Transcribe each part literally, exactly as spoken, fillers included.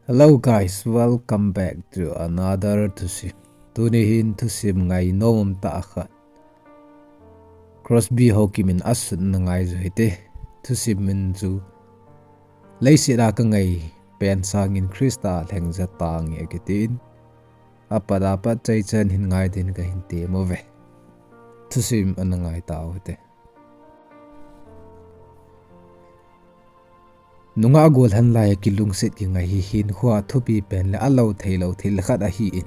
Hello guys, welcome back to another thusim. Tuni hin thusim ngainom tah khat, Crosby Hawkim in asutna ngai chu hite. Thusim min chu Leiset a ka ngai pen sangin Christa lhengja tange akitin. Apat apat chaichan hin ngai din kahin tem uve. Thusim ana ngai tau hite. Nungah gollhang lai a kilungset kingai hi hinkhoa thupi pen le alou theilou thil khat ahin,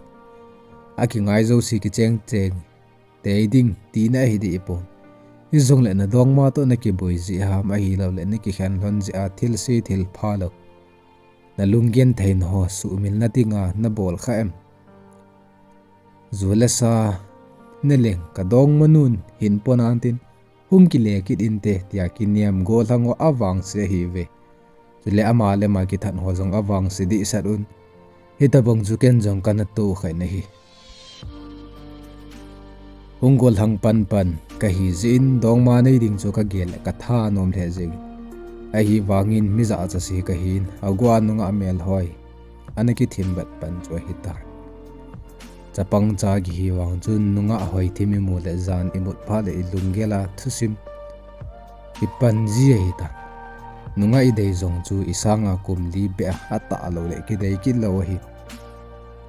akingai jouse kicheng cheng tei ding tina ahi deh pon. Hijongle nadongma toh nakiboi jeh ham ahilouleh nakikhen lhon jeh a thilse thilpha lou, nalunggenthei na ho suhmil na dinga nabol kha em? Ju le sa naleng kadongma nun hin pon antin, hung kile kit inte, tia kinem gollhang ho avangse ahiuve. Chule ama le ama kithat ho jong avangse dehset un. Hitobang chu ken jong kana toh kha in ahi. Hung gollhang panpan kahi jeh in dongma nei ding chu kagel le katha nom lheh jeng. Ahivangin mi jachat se kahin, aguh a nungah melhoi ana kithim vet pan chu ahitai. Chapang cha kihi vang chun nungah hoithim imu le jan imut phat le ilunggel a thusim ipan ji ahitai. Nungah idei jong chu isanga kum li beh a atah louleh kidei kit lou ahi.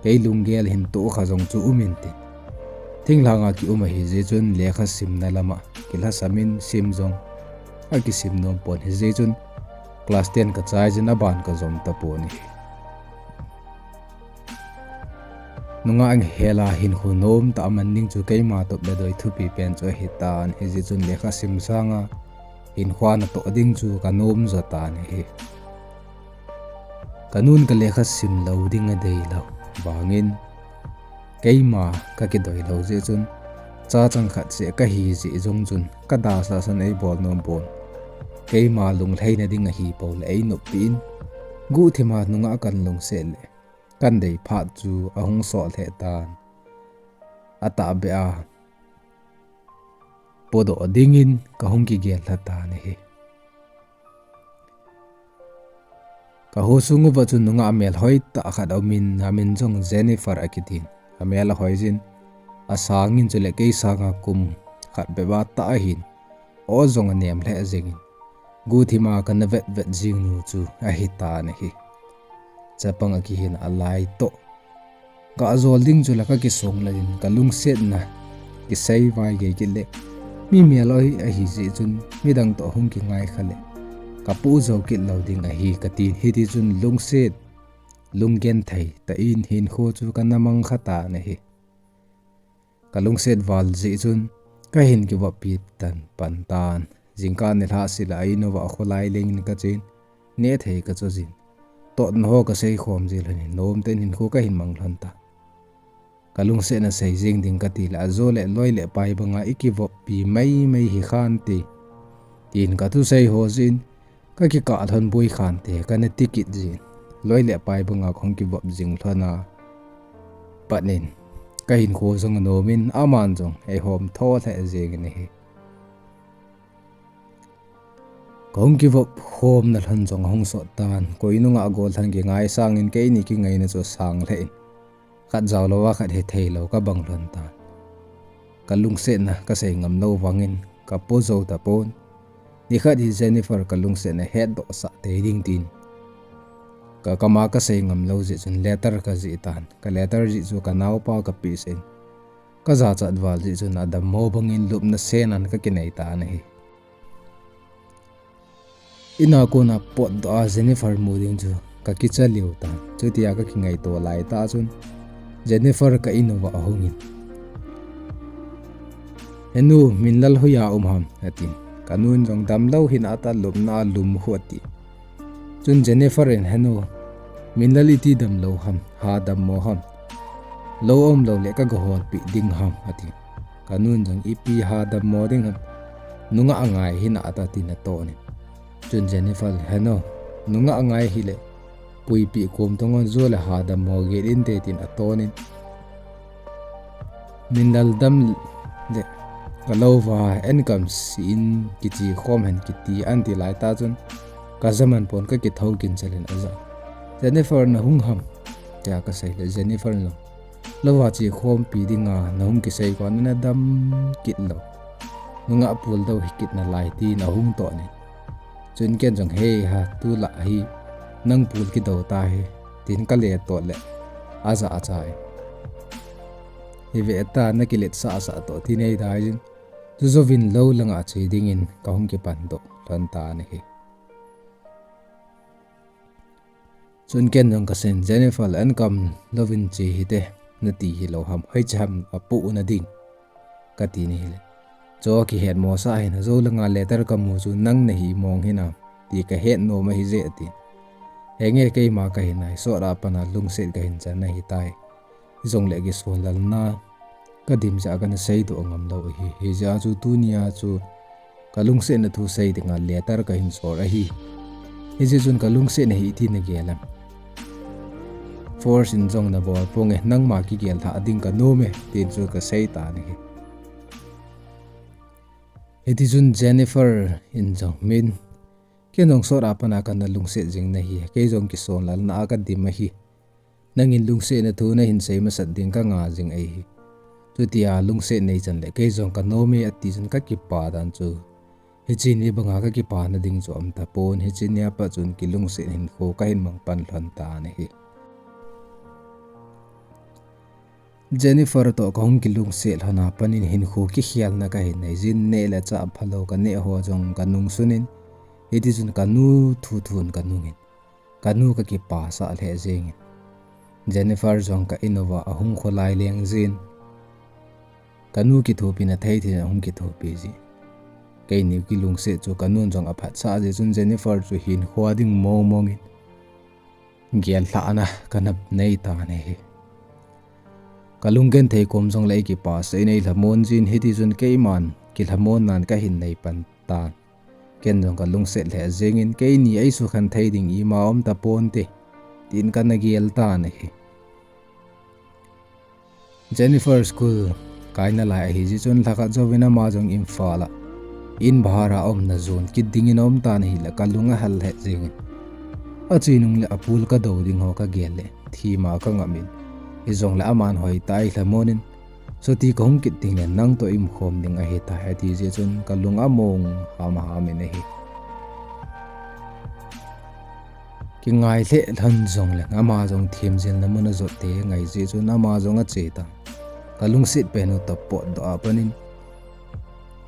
Kei lunggel hin toh kha jong chu um inte. Thinglhanga kium ahi jeh chun lekha simna lama kilhasam in sim jong akisim nom pon hijeh chun class ten kachai jeh in aban kajom tapon ahi. Nungah hel a hinkho nom tah a man ding chu keima tobang le doi thupi pen chu ahitan, hijeh chun lekha sim sanga hinkhoa natoh ding chu kanom jo tan ahi. Kanun kalekha sim lou ding adei lou vangin, keima kakidoi lou jeh chun, chachang khat seh kahi jeh jong chun, kadasah san eibol nom pon. Keima lunglhaina ding ahi poule einoppi in, guhthima nungah kan lungset le kandei phat chu ahung sot lheh tan. Atahbeh a podoh dingin kahung kigel lha tan ahi. Kaho sung uva chun nungah melhoi tah khat aumin, amin jong Jennifer akitin. Amel ahoi jin, asangin chule kei sanga kum khat bep a tah ahin, o jong anem lheh jengin, guhthima kana vetvet jing nu chu ahitan ahi. Chapang akihin alai toh gah jol ding chule kakisong laiyin kalungsetna kisei vai gei kit le, mi melhoi ahi jeh chun midang toh hung kingai kha le kapoh jou kit lou ding ahi katin, hitichun lungset lunggenthei tah in hinkho chu kana mang kha tan ahi. Kalungset val jeh chun kahin kivoppi tan pan tan. Jingkah nilhah sela a in uva kholai lengin kachen, nehthei kacho jin, totna ho kasei khom ji lhonin, nomtah in hinkho kahin mang lhon tan. Kalungsetna sei jeng ding katile, ajole loi le pai banga ikivoppi maimai hi khante, tin kathusei ho jeh in kakikah lhon boi khante, kana ti kit jin, loi le pai banga kahung kivop jing lhon a pat in kahinkho jong anomin, aman jong eihom tho lheh jengin ahi. Kahung kivop khomna lhon jong ahung sot tan, koi nungah gollhang kingai sangin keini kingaina chu asang lheh in, khat jao louva khat hethei lou kabang lhon tan. Kalungsetna kasei ngam lou vangin kapo jou tapon. Nikhat hi Jennifer kalungsetna hetdohsah tei ding tin, ka, kama kasei ngam lou jeh chun letter kajih tan. Ka letter jih chu kanaopa kapehsah in, kajachat val jeh chun adammo bangin lupna senan kakinei tan ahi. Ina kona potdoh a Jennifer mu ding chu kakicha lheh tan. Chutia kakingaito laitah chun Jennifer ka in uva ahungin, "Henu, Minlal hoiya um ham?" atin. Kanun jong, "Damlou hinatah, lupna a lum khu," ati. Chun Jennifer in, "Henu, Minlal iti damlou ham, ha dammo ham? Lou aum loule kaga holpeh ding ham?" ati. Kanun jong, "Ipi ha dammo ding ham? Nungah angai hinatah," tin atonin. Chun Jennifer, "Henu, nungah angai hile puipeh kom tong un, jole ha dammo gel inte," tin atonin, "Minlal dam le kalouva enkam sih in kiche khom hen kiti," anti laitah chun kajaman pon, kakithou kin chalin aja. Jennifer, na hung ham? Tia ka sei le Jennifer in jong, lou a che khompi dinga na hung kisei kon, na dam kit lou. Nungah pul dou hi kit nalai, tin ahung toh in. Chun ken jong, hei ha, tulai hi nang pul kidou ta hi, tin ka le toh le, aja a chai. Hi ve ta, na kilet sah sah toh, tin ei dai jin. Chu jouvin lou langa che dingin ka hung kipan toh lhon tan ahi. Chun ken jong ka sei in, Jennifer, an kam louvin che hite, nati hilou ham, hoiche ham apoh na ding, kati in ahile. Chu kihet mo sa hin, ajou langa letter ka mu chu nang nahi mong hinam, ti ka het nom ahi jeh, atin. Henge, keima kahi nai, sot a pat a lungset kahin chan ahi tai. Hijongle kisonlalna ka dim jeh a kana seidoh ngam lou ahi. Hijeh a chu tunia chu ka lungsetna thu sei dinga letter kahin sol ahi. Hijeh chun ka lungsetna hi iti na gel em? Force in jong na bol ponge, nangma kigel lhah ding ka nom e, tin chu ka sei tan ahi. Hiti chun Jennifer in jong, min, ken jong sot a pat a kana lungset jing nahi, kei jong kisonlalna a ka dim ahi. Nangin lungsetna thu nahin sei masat ding ka ngai jing ahi. Chutia lungset nei chan le kei jong ka nom e, ati chun ka kipa dan chu. Hiche ni banga ka kipana ding chu aum tapon, hiche nia pat chun kilungset hinkho kahin mang pan lhon tan ahi. Jennifer toh ka hung kilungset lhon a pat in hinkho kikhelna kahin nei jin, neh le chah phalou ka neh ho jong ka nung sun in, hiti chun ka nu thu thun ka nung in. Ka nu ka kipasah lheh jeng in. Jennifer jong ka in uva ahung kholai leng jin. Ka nu kithopina thei thei in ahung kithopi ji. Keini kilungset chu ka nun jong aphatsah jeh chun Jennifer chu hinkho a ding mong mong in gel lhahna kana nei tan ahi. Ka lunggenthei kom jongle ei kipasah in ei lhamon jin, hiti chun keiman kilhamon nan kahin nei pan tan. Ken jong ka lungset lheh jeng in, keini ei sukhen thei ding ima aum taponte, tin kana gel tan ahi. Jennifer school kai nalai ahi jeh chun lhakhat jouvin ama jong Imphal a in bhara umna jon kit dingin aum tan ahile ka lung ahal lheh jeng in. Ache nung le apul ka dou ding ho ka gel le thima ka ngam in. Hijongle aman hoitah a ei lhamon in, chuti ka hung kit ding le nang toh i umkhom ding ahi tai, ati jeh chun ka lung among ham ham in ahi. Kingai lheh lhon jongle ama jong themjilna mun a jot te ngai jeh chun ama jong ache tan. Ka lungset pen u toh potdoh a pat in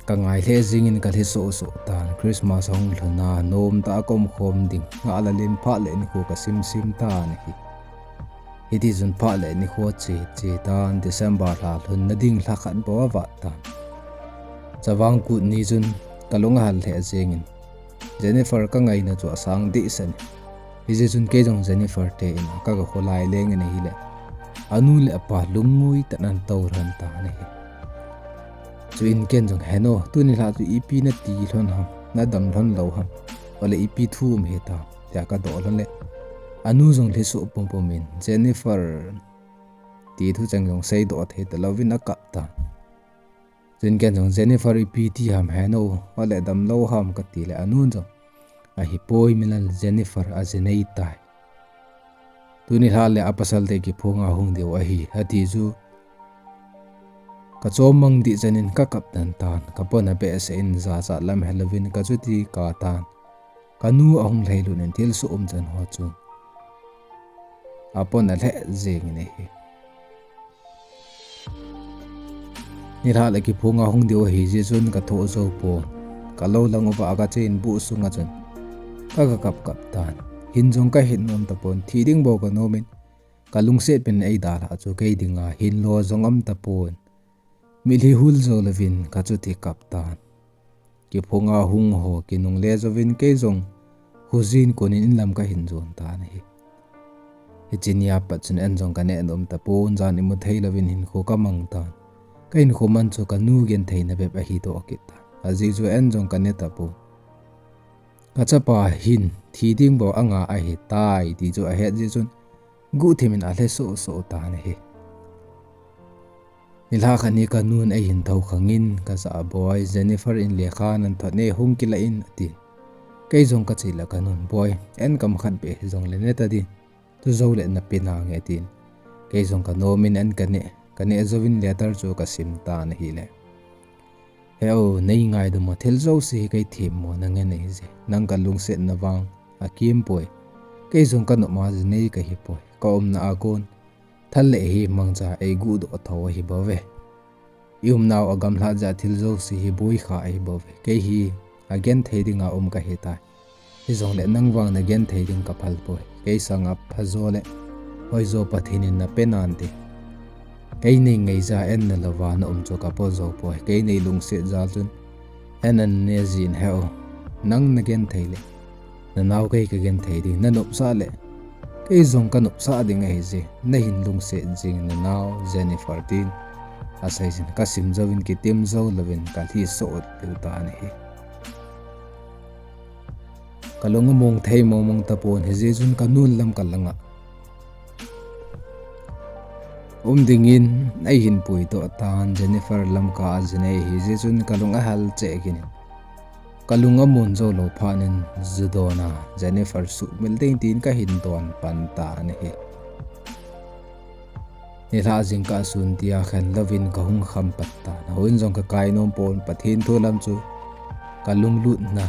ka ngai lheh jeng in ka lhi soh soh tan. Christmas ahung lhun a, nomtah a ka umkhom ding ngah lal in phat le nikho ka sim sim tan ahi. Hiti chun phat le nikho che che tan, December lha lhunna ding lhakhat bou avat tan. Chavang Kut ni chun ka lung ahal lheh jeng in, Jennifer ka ngaina chu asang dehset in. Hijeh chun kei jong Jennifer te in a ka ga kholai leng in ahile, anu le apa lungngoi tah in ana tou lhon tan ahi. Chuin ken jong, Heno, tuni lha chu ipi nati lhon ham, nadam lhon lou ham, ole ipi thu um hitam, tia ka doh lhon le, anu jong lhisoh pum pum in, Jennifer, ti thucheng jong seidoh thei talouvin akap tan. Chuin ken jong, Jennifer, ipi ti ham, Heno, ole damlou ham, kati le anun jong, Ahipoi, Milal, Jennifer aji nei tai. Tuni lha le apasal te kiphong a hung diu ahi, ati chu ka chommang dehchan in ka kap den tan, ka pon abehseh in jachat lam helouvin ka chuti kap tan. Ka nu ahung lhailut in thilsoh umchan ho chu apon alheh jeng in ahi. Nilhah le kiphong a hung diu ahi jeh chun ka thoh jou pon. Ka lou lang uva ka chen buh sunga chun ka, ka kap kap tan. Hin jong ka hin nom tapon, thi ding bou ka nom in, ka lungset pen eidalhah chu kei dinga hinlo jong um tapon. Mitlhi hul jou louvin ka chuti kap tan. Kiphong a hung ho kinungle jouvin kei jong khojin konin inlam ka hin jon tan ahi. Hiche nia pat chun an jong ka neh nom tapon, jan imu thei louvin hinkho ka mang tan. Ka hinkho man chu ka nu gentheina bep ahi doh kit tan. Ajeh chu an jong ka ne tapon. Ka chapa hin thi ding bou anga ahitai ti chu ahet jeh chun guhthim in alhe soh soh tan ahi. Nilhah khat ni ka nun eihin thou khangin, ka jah a, Boi, Jennifer in lekha nathot e, hung kilah in, atin. Kei jong ka chih le ka nun, Boi, an kam khat beh hijongle ne tadin. Chujou le na pe nange, atin. Kei jong ka nom in an ka ne, ka ne jouvin letter chu ka sim tan ahile. He o, nei ngaidam o, thil jouse hi kei themmo na ngen ahi je. Nang ka lungsetna vang a kim poi. Kei jong ka nop ma ji nei ka hi poi. Ka umna a kon thal le hi mangcha ei guhdoh tho ahi bouve. I umnau a gamlhat jeh a thil jouse hi boi kha ahi bouve. Kei hi a genthei dinga um ka hi tai. Hijongle nang vang na genthei ding ka phal poi. Kei sanga phajo le hoijo Pathen in na pe nante. Kei nei ngaija en na louva na um chu ka po jou poi. Kei nei lungset jal chun en an ne jin he o. Nang na genthei le na nau kei ka genthei ding, na nopsah le kei jong ka nopsah ding ahi je. Na hin lungset jing na nau Jennifer, tin a sei jin. Ka sim jouvin kitim jou louvin ka lhi sot lheh tan ahi. Ka lung a mong thei mong mong tapon, hijeh chun ka nun lam ka langa um dingin ei hin puidoh tan. Jennifer lam ka a jin ahi, hijeh chun ka lung a hal cheh kit in. Ka lung a mun jou lou phat in ju don a Jennifer suhmil ding tin ka hin don pan tan ahi. Nilhah jingkah sun tia khen louvin ka hung kham pat tan. Houin jong ka kai nom pon, Pathen thu lam chu ka lunglutna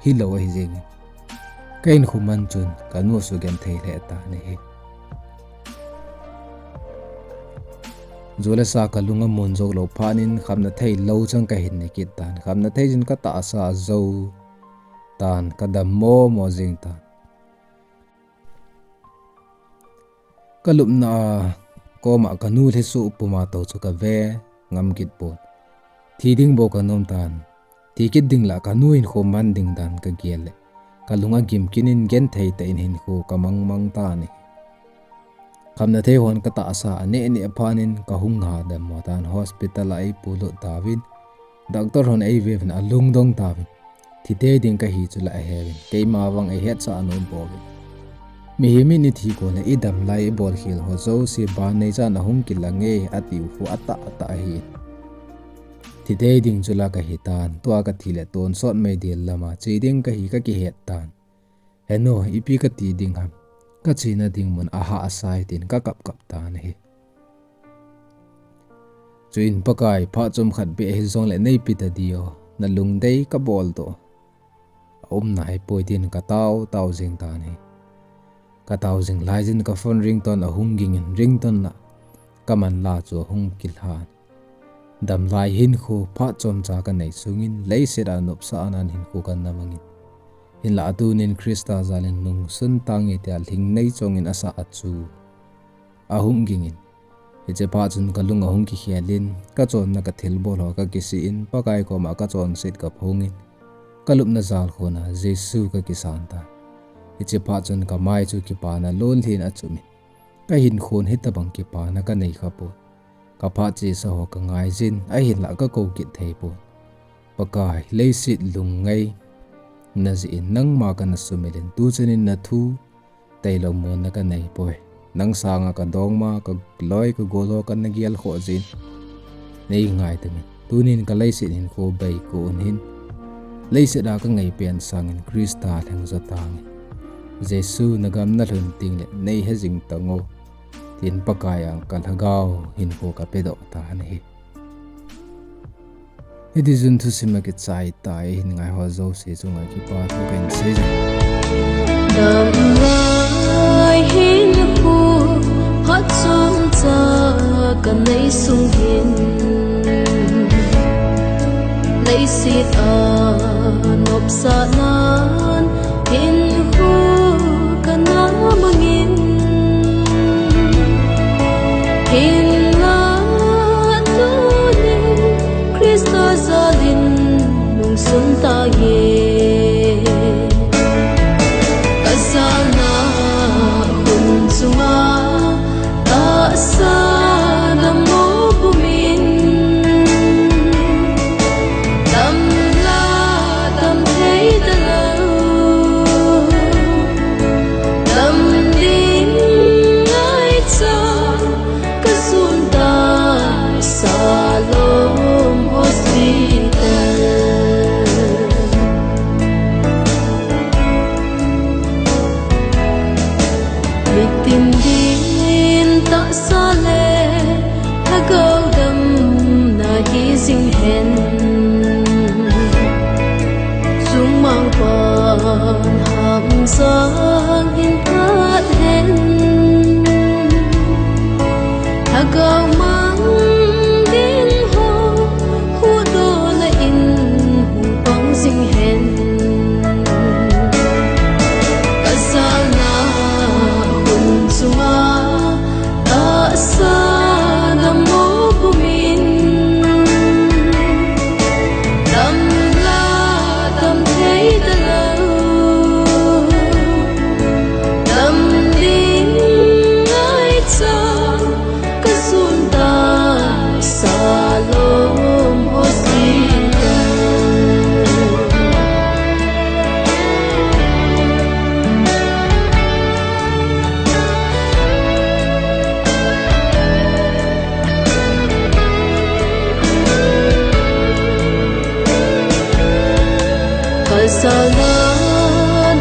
hilou ahi jengin. Ka hinkho man chun ka nu sugenthei lheh tan ahi. Ju le sa ka lung a mun jou lou phat in khamna thei lou chang ka hin ne kit tan. Khamna thei jin ka tahsa jou tan, ka dam mo mo jing tan. Ka lupna a koma ka nu lhiso puma tou chu ka ve ngam kit pon. Thi ding bou ka nom tan. Thi kit ding lah ka nu hinkho man ding dan ka gel le ka lung a gim kit in genthei tah in hinkho ka mang mang tan ahi. Khamna thei hon ka tahsa a neh neh phat in ka hung ha dam mo tan, hospital a ei puilut tauvin. Doctor hon ei veuvin a lungdong tauvin. Thi tei ding ka hi chu la a heuvin. Keima vang ei hetsah a nom pouvin. Mihem in i thi kon le i dam lai i bol khel ho jouse ban nei chan a hung kilang e a tiu khu a tah a tah ahi. Thi tei ding chu la ka hi tan, tua ka thi le tonsot meidil lama che ding ka hi ka kihet tan. Heno, ipi ka ti ding ham. Ka chena ding mun a hahsa e tin ka kap kap tan ahi. Chuin Pakai, phat chomkhat beh hijongle neipi ta di o, na lungdei ka bol doh. A um nai poi tin ka tao tao jing tan ahi. Ka tao jing lai jin ka phone ringtone a hung ging in ringtone na ka man la chu a hung kilhan. Dam lai hinkho phat chomcha ka nei sungin leiset a nopsah nan hinkho ka na mangin. Hinlah a tunin Christa jalin nungsun tange tia lhing nei chongin a sa a chu a hung gingin. Hiche phat chun ka lung a hung kikhel in, ka chonna ka thilbol ho ka kisih in, Pakai koma ka chonset ka phongin, ka lupna jalkhun a Jesu ka kisan tan. Hiche phat chun ka mai chu kipana lonlhin a chumin, ka hinkhon hitabang kipana ka nei kha pon. Ka phat chesa ho ka ngai jin, ahinlah ka kou kit thei pon. Pakai, leiset lungngai na jeh in nangma ka na sumil in, tuchan in na thu tailou monna ka nei poi. Nang sanga ka dongma, ka loi, ka gol ho ka na gel khoh jin. Nei ngai tamin. Tunin ka leiset hinkho bei kon hin, leiset a ka ngaipen sangin Christa lheng jo tange. Jesu na gam na lhun teng le nei he jing tango. Tin Pakai a ka lhagao hinkho ka pedoh tan ahi. Hiti chun thusim a kichai tai hin ngai ho jouse chunga kipa thu kahin sei. Dam lai hinkho phat chomcha ka nei sung hin, leiset a nopsah nan hinkho ka na mangin, hinlah tunin Christa jalin nungsun tange. Ka jalna hun chunga tahsa dammo pumin, dam la dam thei talou, dam ding ngaicha ka su Sing hen, sungmang pan ham sang hin phat hen. Lhagao mang ding ho, huhdohna in hung pang sing hen. Ka jalna hun chunga tahsa dammo pumin, dam la dam thei talou, dam ding ngaichat ka jon tai Salom Hospital. Ka jalna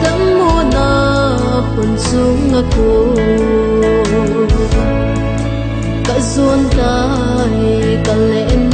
dammona hun chunga kon ka jon tai, ka leng